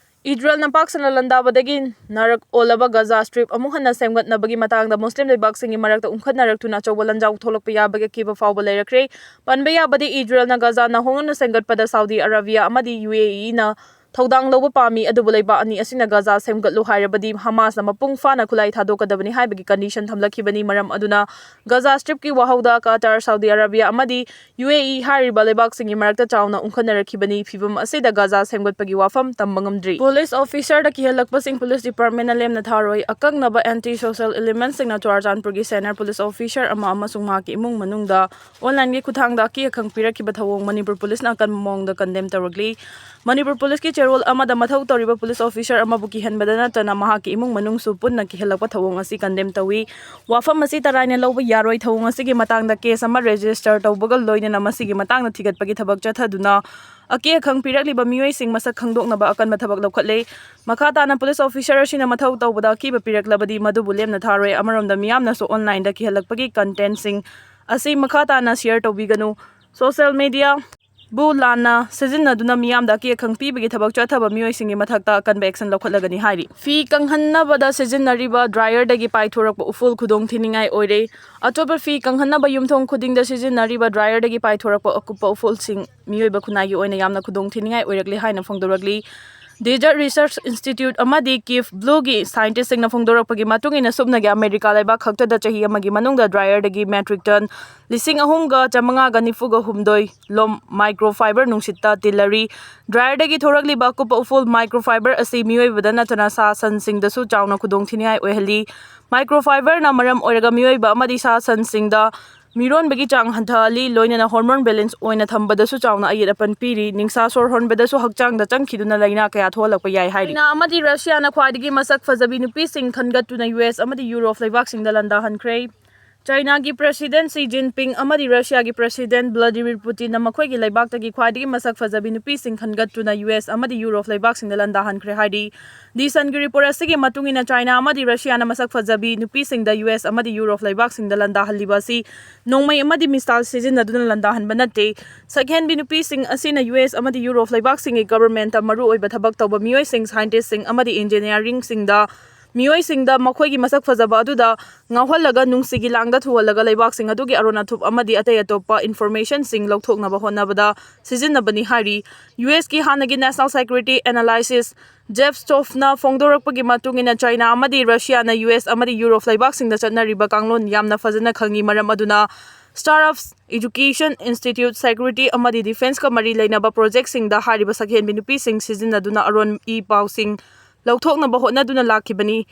ꯏꯖꯔꯦꯜꯅ ꯄꯥꯛ ꯁꯟꯅ ꯂꯥꯟꯗꯥꯕꯗꯒꯤ ꯅꯥꯔꯛ ꯑꯣꯜꯂꯕ ꯒꯖꯥ ꯁ꯭ꯇ꯭ꯔꯤꯞ ꯑꯃꯨꯛ ꯍꯟꯅ ꯁꯦꯝꯒꯠꯅꯕꯒꯤ ꯃꯇꯥꯡꯗ ꯃꯨꯁꯂꯤꯝ ꯂꯩꯕꯥꯛꯁꯤꯡꯒꯤ ꯃꯔꯛꯇ ꯎꯪꯈꯠꯅꯔꯛꯇꯨꯅ ꯑꯆꯧꯕ ꯂꯥꯟꯖꯥꯎ ꯊꯣꯛꯂꯛꯄ ꯌꯥꯕꯒꯤ ꯑꯀꯤꯕ ꯐꯥꯎꯕ ꯂꯩꯔꯛꯈ꯭ꯔꯦ꯫ ꯄꯟꯕ ꯌꯥꯕꯗꯤ, ꯏꯖꯔꯦꯜꯅ ꯒꯖꯥ ꯅꯧꯍꯧꯅꯅ ꯁꯦꯝꯒꯠꯄꯗ ꯁꯥꯎꯗꯤ ꯑꯔꯥꯕꯤꯌꯥ ꯑꯃꯗꯤ ꯌꯨ ꯑꯦ ꯏꯅ ꯊꯧꯗꯥꯡ ꯂꯧꯕ ꯄꯥꯝꯃꯤ, ꯑꯗꯨꯕꯨ ꯂꯩꯕꯥꯛ ꯑꯅꯤ ꯑꯁꯤꯅ ꯒꯖꯥ ꯁꯦꯝꯒꯠꯂꯨ ꯍꯥꯏꯔꯕꯗꯤ ꯍꯃꯥꯁꯅ ꯃꯄꯨꯡ ꯐꯥꯅ ꯈꯨꯠꯂꯥꯏ ꯊꯥꯗꯣꯛꯀꯗꯕꯅꯤ ꯍꯥꯏꯕꯒꯤ ꯀꯟꯗꯤꯁꯟ ꯊꯝꯂꯛꯈꯤꯕꯅꯤ꯫ ꯃꯔꯝ ꯑꯗꯨꯅ ꯒꯖꯥ ꯁ꯭ꯇ꯭ꯔꯤꯞꯀꯤ ꯋꯥꯍꯧꯗ ꯀꯇꯥꯔ, ꯁꯥꯎꯗꯤ ꯑꯔꯥꯕꯤꯌꯥ ꯑꯃꯗꯤ ꯌꯨ ꯑꯦ ꯏ ꯍꯥꯏꯔꯤꯕ ꯂꯩꯕꯥꯛꯁꯤꯡꯒꯤ ꯃꯔꯛꯇ ꯆꯥꯎꯅ ꯎꯪꯈꯠꯅꯔꯛꯈꯤꯕꯅꯤ꯫ ꯐꯤꯚꯝ ꯑꯁꯤꯗ ꯒꯖꯥ ꯁꯦꯝꯒꯠꯄꯒꯤ ꯋꯥꯐꯝ ꯇꯝꯕ ꯉꯝꯗ꯭ꯔꯤ꯫ ꯄꯨꯂꯤꯁ ꯑꯣꯐꯤꯁꯔꯗ ꯀꯤꯍꯜꯂꯛꯄꯁꯤꯡ ꯄꯨꯂꯤꯁ ꯗꯤꯄꯥꯔꯠꯃꯦꯟꯅ ꯂꯦꯝꯅ ꯊꯥꯔꯣꯏ꯫ ꯑꯀꯛꯅꯕ ꯑꯦꯟꯇꯤ ꯁꯣꯁꯦꯜ ꯏꯂꯤꯃꯦꯟꯁꯤꯡꯅ ꯆꯨꯔꯥꯆꯥꯟꯄꯨꯔꯒꯤ ꯁꯦꯅꯤꯌꯔ ꯄꯨꯂꯤꯁ ꯑꯣꯐꯤꯁꯔ ꯑꯃ ꯑꯃꯁꯨꯡ ꯃꯍꯥꯛꯀꯤ ꯏꯃꯨꯡ ꯃꯅꯨꯡꯗ ꯑꯣꯟꯂꯥꯏꯟꯒꯤ ꯈꯨꯠꯊꯥꯡꯗ ꯑꯀꯤ ꯑꯈꯪ ꯄꯤꯔꯛꯈꯤꯕ ꯊꯧꯑꯣꯡ ꯃꯅꯤꯄꯨꯔ ꯄꯨꯂꯤꯁꯅ ꯑꯀꯟꯕ ꯃꯑꯣꯡꯗ ꯀꯟꯗꯦꯝ ꯇꯧꯔꯛꯂꯤ꯫ ꯃꯅꯤꯄꯨꯔ ꯄꯨꯂꯤꯁꯀꯤ ꯆꯦꯔꯣꯜ ꯑꯃꯗ ꯃꯊꯧ ꯇꯧꯔꯤꯕ ꯄꯨꯂꯤꯁ ꯑꯣꯐꯤꯁꯔ ꯑꯃꯕꯨ ꯀꯤꯍꯟꯕꯗ ꯅꯠꯇꯅ ꯃꯍꯥꯛꯀꯤ ꯏꯃꯨꯡ ꯃꯅꯨꯡꯁꯨ ꯄꯨꯟꯅ ꯀꯤꯍꯜꯂꯛꯄ ꯊꯧꯑꯣꯡ ꯑꯁꯤ ꯀꯟꯗꯦꯝ ꯇꯧꯏ꯫ ꯋꯥꯐꯝ ꯑꯁꯤ ꯇꯔꯥꯏꯅ ꯂꯧꯕ ꯌꯥꯔꯣꯏ꯫ ꯊꯧꯑꯣꯡ ꯑꯁꯤꯒꯤ ꯃꯇꯥꯡꯗ ꯀꯦꯁ ꯑꯃ ꯔꯦꯖꯤꯁꯇꯔ ꯇꯧꯕꯒ ꯂꯣꯏꯅꯅ ꯃꯁꯤꯒꯤ ꯃꯇꯥꯡꯗ ꯊꯤꯒꯠꯄꯒꯤ ꯊꯕꯛ ꯆꯠꯊꯗꯨꯅ ꯑꯀꯤ ꯑꯈꯪ ꯄꯤꯔꯛꯂꯤꯕ ꯃꯤꯑꯣꯏꯁꯤꯡ ꯃꯁꯛ ꯈꯪꯗꯣꯛꯅꯕ ꯑꯀꯟꯕ ꯊꯕꯛ ꯂꯧꯈꯠꯂꯦ꯫ ꯃꯈꯥ ꯇꯥꯅ ꯄꯨꯂꯤꯁ ꯑꯣꯐꯤꯁꯔ ꯑꯁꯤꯅ ꯃꯊꯧ ꯇꯧꯕꯗ ꯑꯀꯤꯕ ꯄꯤꯔꯛꯂꯕꯗꯤ ꯃꯗꯨꯕꯨ ꯂꯦꯝꯅ ꯊꯥꯔꯣꯏ꯫ ꯑꯃꯔꯣꯝꯗ ꯃꯤꯌꯥꯝꯅꯁꯨ ꯑꯣꯟꯂꯥꯏꯟꯗ ꯀꯤꯍꯜꯂꯛꯄꯒꯤ ꯀꯟꯇꯦꯟꯁꯤꯡ ꯑꯁꯤ ꯃꯈꯥ ꯇꯥꯅ ꯁꯤꯌꯔ ꯇꯧꯕꯤꯒꯅꯨ꯫ ꯁꯣꯁꯦꯜ ꯃꯤꯗꯤꯌꯥ ꯕꯨ ꯂꯥꯟꯅ ꯁꯤꯖꯤꯟꯅꯗꯨꯅ ꯃꯤꯌꯥꯝꯗ ꯑꯀꯤ ꯑꯈꯪ ꯄꯤꯕꯒꯤ ꯊꯕꯛ ꯆꯠꯊꯕ ꯃꯤꯑꯣꯏꯁꯤꯡꯒꯤ ꯃꯊꯛꯇ ꯑꯀꯟꯕ ꯑꯦꯛꯁꯟ ꯂꯧꯈꯠꯂꯒꯅꯤ ꯍꯥꯏꯔꯤ꯫ ꯐꯤ ꯀꯪꯍꯟꯅꯕꯗ ꯁꯤꯖꯤꯟꯅꯔꯤꯕ ꯗ꯭ꯔꯥꯏꯌꯔꯗꯒꯤ ꯄꯥꯏꯊꯣꯔꯛꯄ ꯎꯐꯨꯜ ꯈꯨꯗꯣꯡ ꯊꯤꯅꯤꯡꯉꯥꯏ ꯑꯣꯏꯔꯦ꯫ ꯑꯆꯣꯠꯄ ꯐꯤ ꯀꯪꯍꯟꯅꯕ ꯌꯨꯝꯊꯣꯡ ꯈꯨꯗꯤꯡꯗ ꯁꯤꯖꯤꯟꯅꯔꯤꯕ ꯗ꯭ꯔꯥꯏꯌꯔꯗꯒꯤ ꯄꯥꯏꯊꯣꯔꯛꯄ ꯑꯀꯨꯞꯄ ꯎꯐꯨꯜꯁꯤꯡ ꯃꯤꯑꯣꯏꯕ ꯈꯨꯟꯅꯥꯏꯒꯤ ꯑꯣꯏꯅ ꯌꯥꯝꯅ ꯈꯨꯗꯣꯡ ꯊꯤꯅꯤꯡꯉꯥꯏ ꯑꯣꯏꯔꯛꯂꯦ ꯍꯥꯏꯅ ꯐꯣꯡꯗꯣꯔꯛꯂꯤ꯫ ꯗꯦꯖꯔꯠ ꯔꯤꯁꯔꯆ ꯏꯟꯁꯇꯤꯇ꯭ꯌꯨꯠ ꯑꯃꯗꯤ ꯀꯤꯐ ꯕ꯭ꯂꯨꯒꯤ ꯁꯥꯏꯟꯇꯤꯁꯁꯤꯡꯅ ꯐꯣꯡꯗꯣꯔꯛꯄꯒꯤ ꯃꯇꯨꯡ ꯏꯟꯅ, ꯁꯨꯞꯅꯒꯤ ꯑꯃꯦꯔꯤꯀꯥ ꯂꯩꯕꯥꯛ ꯈꯛꯇꯗ ꯆꯍꯤ ꯑꯃꯒꯤ ꯃꯅꯨꯡꯗ ꯗ꯭ꯔꯥꯏꯌꯔꯗꯒꯤ ꯃꯦꯇ꯭ꯔꯤꯛ ꯇꯟ ꯂꯤꯁꯤꯡ ꯑꯍꯨꯝꯒ ꯆꯥꯃꯉꯥꯒ ꯅꯤꯐꯨꯒ ꯍꯨꯝꯗꯣꯏ ꯂꯣꯝ ꯃꯥꯏꯀ꯭ꯔꯣꯐꯥꯏꯕꯔ ꯅꯨꯡꯁꯤꯠꯇ ꯇꯤꯜꯂꯔꯤ꯫ ꯗ꯭ꯔꯥꯏꯌꯔꯗꯒꯤ ꯊꯣꯔꯛꯂꯤꯕ ꯑꯀꯨꯞꯄ ꯎꯐꯨꯜ ꯃꯥꯏꯀ꯭ꯔꯣꯐꯥꯏꯕꯔ ꯑꯁꯤ ꯃꯤꯑꯣꯏꯕꯗ ꯅꯠꯇꯅ ꯁꯥ ꯁꯟꯁꯤꯡꯗꯁꯨ ꯆꯥꯎꯅ ꯈꯨꯗꯣꯡꯊꯤꯅꯤꯡꯉꯥꯏ ꯑꯣꯏꯍꯜꯂꯤ꯫ ꯃꯥꯏꯀ꯭ꯔꯣꯐꯥꯏꯕꯔꯅ ꯃꯔꯝ ꯑꯣꯏꯔꯒ ꯃꯤꯑꯣꯏꯕ ꯑꯃꯗꯤ ꯁꯥ ꯁꯟꯁꯤꯡꯗ ꯃꯤꯔꯣꯟꯕꯒꯤ ꯆꯥꯡ ꯍꯟꯊꯍꯜꯂꯤ, ꯂꯣꯏꯅꯅ ꯍꯣꯔꯃꯣꯟ ꯕꯦꯂꯦꯟꯁ ꯑꯣꯏꯅ ꯊꯝꯕꯗꯁꯨ ꯆꯥꯎꯅ ꯑꯌꯦꯠ ꯑꯄꯟ ꯄꯤꯔꯤ꯫ ꯅꯤꯡꯁꯥ ꯁꯣꯔ ꯍꯣꯟꯕꯗꯁꯨ ꯍꯛꯆꯥꯡꯗ ꯆꯪꯈꯤꯗꯨꯅ ꯂꯥꯏꯅꯥ ꯀꯌꯥ ꯊꯣꯛꯍꯜꯂꯛꯄ ꯌꯥꯏ ꯍꯥꯏꯔꯤ꯫ ꯆꯥꯏꯅꯥ ꯑꯃꯗꯤ ꯔꯁꯤꯌꯥꯅ ꯈ꯭ꯋꯥꯏꯗꯒꯤ ꯃꯁꯛ ꯐꯖꯕꯤ ꯅꯨꯄꯤꯁꯤꯡ ꯈꯟꯒꯠꯇꯨꯅ ꯌꯨ ꯑꯦꯁ ꯑꯃꯗꯤ ꯌꯨꯔꯣꯞ ꯂꯩꯕꯥꯛꯁꯤꯡꯗ ꯂꯥꯟꯗꯥꯍꯟꯈ꯭ꯔꯦ꯫ ꯆꯥꯏꯅꯥꯒꯤ President Xi Jinping ꯑꯃꯗꯤ ꯔꯁꯤꯌꯥꯒꯤ President Vladimir Putinꯅ ꯃꯈꯣꯏꯒꯤ ꯂꯩꯕꯥꯛꯇꯒꯤ ꯈ꯭ꯋꯥꯏꯗꯒꯤ ꯃꯁꯛ ꯐꯖꯕꯤ ꯅꯨꯄꯤꯁꯤꯡ ꯈꯟꯒꯠꯇꯨꯅ ꯌꯨ ꯑꯦꯁ ꯑꯃꯗꯤ ꯌꯨꯔꯣꯞ ꯂꯩꯕꯥꯛꯁꯤꯡꯗ ꯂꯥꯟꯗꯥꯍꯟꯈ꯭ꯔꯦ ꯍꯥꯏꯔꯤ꯫ The Sunꯒꯤ report ꯑꯁꯤꯒꯤ ꯃꯇꯨꯡ ꯏꯟꯅ, ꯆꯥꯏꯅꯥ ꯑꯃꯗꯤ ꯔꯁꯤꯌꯥꯅ ꯃꯁꯛ ꯐꯖꯕꯤ ꯅꯨꯄꯤꯁꯤꯡꯗ ꯌꯨ ꯑꯦꯁ ꯑꯃꯗꯤ ꯌꯨꯔꯣꯞ ꯂꯩꯕꯥꯛꯁꯤꯡꯗ ꯂꯥꯟꯗꯥꯍꯜꯂꯤꯕ ꯑꯁꯤ ꯅꯣꯡꯃꯩ ꯑꯃꯗꯤ missile ꯁꯤꯖꯤꯟꯅꯗꯨꯅ ꯂꯥꯟꯗꯥꯍꯟꯕ ꯅꯠꯇꯦ꯫ ꯁꯛꯍꯦꯟꯕꯤ ꯅꯨꯄꯤꯁꯤꯡ ꯑꯁꯤꯅ ꯌꯨ ꯑꯦꯁ ꯑꯃꯗꯤ ꯌꯨꯔꯣꯞ ꯂꯩꯕꯥꯛꯁꯤꯡꯒꯤ governmentꯇ ꯃꯔꯨꯑꯣꯏꯕ ꯊꯕꯛ ꯇꯧꯕ ꯃꯤꯑꯣꯏꯁꯤꯡ, scientistꯁꯤꯡ ꯑꯃꯗꯤ engineeringꯁꯤꯡꯗ ꯃꯤꯑꯣꯏꯁꯤꯡꯗ ꯃꯈꯣꯏꯒꯤ ꯃꯁꯛ ꯐꯖꯕ ꯑꯗꯨꯗ ꯉꯥꯎꯍꯜꯂꯒ ꯅꯨꯡꯁꯤꯒꯤ ꯂꯥꯡꯗ ꯊꯨꯍꯜꯂꯒ ꯂꯩꯕꯥꯛꯁꯤꯡ ꯑꯗꯨꯒꯤ ꯑꯔꯣꯟ ꯑꯊꯨꯞ ꯑꯃꯗꯤ ꯑꯇꯩ ꯑꯇꯣꯞꯄ informationꯁꯤꯡ ꯂꯧꯊꯣꯛꯅꯕ ꯍꯣꯠꯅꯕꯗ ꯁꯤꯖꯤꯟꯅꯕꯅꯤ ꯍꯥꯏꯔꯤ꯫ ꯌꯨ ꯑꯦꯁꯀꯤ ꯍꯥꯟꯅꯒꯤ National Security Analyst Jeff Stoffꯅ ꯐꯣꯡꯗꯣꯔꯛꯄꯒꯤ ꯃꯇꯨꯡ ꯏꯟꯅ, ꯆꯥꯏꯅꯥ ꯑꯃꯗꯤ ꯔꯁꯤꯌꯥꯅ ꯌꯨ ꯑꯦꯁ ꯑꯃꯗꯤ ꯌꯨꯔꯣꯞ ꯂꯩꯕꯥꯛꯁꯤꯡꯗ ꯆꯠꯅꯔꯤꯕ ꯀꯥꯡꯂꯣꯟ ꯌꯥꯝꯅ ꯐꯖꯅ ꯈꯪꯏ, ꯃꯔꯝ ꯑꯗꯨꯅ startups, education, institute, security ꯑꯃꯗꯤ defenceꯀ ꯃꯔꯤ ꯂꯩꯅꯕ projectꯁꯤꯡꯗ ꯍꯥꯏꯔꯤꯕ ꯁꯛꯍꯦꯟꯕꯤ ꯅꯨꯄꯤꯁꯤꯡ ꯁꯤꯖꯤꯟꯅꯗꯨꯅ ꯑꯔꯣꯟ ꯏ ꯄꯥꯎꯁꯤꯡ ꯂꯧꯊꯣꯛꯅꯕ ꯍꯣꯠꯅꯗꯨꯅ ꯂꯥꯛꯈꯤꯕꯅꯤ꯫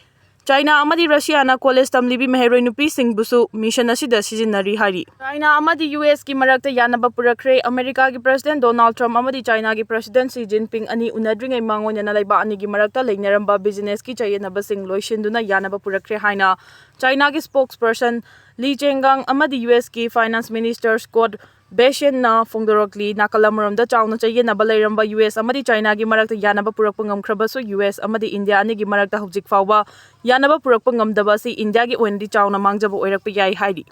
ꯆꯥꯏꯅꯥ ꯑꯃꯗꯤ ꯔꯁꯤꯌꯥꯅ college ꯇꯝꯂꯤꯕꯤ ꯃꯍꯩꯔꯣꯏ ꯅꯨꯄꯤꯁꯤꯡꯕꯨꯁꯨ mission ꯑꯁꯤꯗ ꯁꯤꯖꯤꯟꯅꯔꯤ ꯍꯥꯏꯔꯤ꯫ ꯆꯥꯏꯅꯥ ꯑꯃꯗꯤ ꯌꯨ ꯑꯦꯁꯀꯤ ꯃꯔꯛꯇ ꯌꯥꯅꯕ ꯄꯨꯔꯛꯈ꯭ꯔꯦ꯫ ꯑꯃꯦꯔꯤꯀꯥꯒꯤ President Donald Trump ꯑꯃꯗꯤ ꯆꯥꯏꯅꯥꯒꯤ President Xi Jinping ꯑꯅꯤ ꯎꯅꯗ꯭ꯔꯤꯉꯩ ꯃꯥꯡꯑꯣꯏꯅꯅ ꯂꯩꯕꯥꯛ ꯑꯅꯤꯒꯤ ꯃꯔꯛꯇ ꯂꯩꯅꯔꯝꯕ businessꯀꯤ ꯆꯌꯦꯠꯅꯕꯁꯤꯡ ꯂꯣꯏꯁꯤꯟꯗꯨꯅ ꯌꯥꯅꯕ ꯄꯨꯔꯛꯈ꯭ꯔꯦ ꯍꯥꯏꯅ ꯆꯥꯏꯅꯥꯒꯤ spokesperson Li Qianggang ꯑꯃꯗꯤ ꯌꯨ ꯑꯦꯁꯀꯤ Finance Minister Scott Bessentꯅ ꯐꯣꯡꯗꯣꯔꯛꯂꯤ꯫ ꯅꯥꯀꯜ ꯑꯃꯔꯣꯝꯗ ꯆꯥꯎꯅ ꯆꯌꯦꯠꯅꯕ ꯂꯩꯔꯝꯕ ꯌꯨ ꯑꯦꯁ ꯑꯃꯗꯤ ꯆꯥꯏꯅꯥꯒꯤ ꯃꯔꯛꯇ ꯌꯥꯅꯕ ꯄꯨꯔꯛꯄ ꯉꯝꯈ꯭ꯔꯕꯁꯨ, ꯌꯨ ꯑꯦꯁ ꯑꯃꯗꯤ ꯏꯟꯗꯤꯌꯥ ꯑꯅꯤꯒꯤ ꯃꯔꯛꯇ ꯍꯧꯖꯤꯛ ꯐꯥꯎꯕ ꯌꯥꯅꯕ ꯄꯨꯔꯛꯄ ꯉꯝꯗꯕ ꯑꯁꯤ ꯏꯟꯗꯤꯌꯥꯒꯤ ꯑꯣꯏꯅꯗꯤ ꯆꯥꯎꯅ ꯃꯥꯡꯖꯕ ꯑꯣꯏꯔꯛꯄ ꯌꯥꯏ ꯍꯥꯏꯔꯤ꯫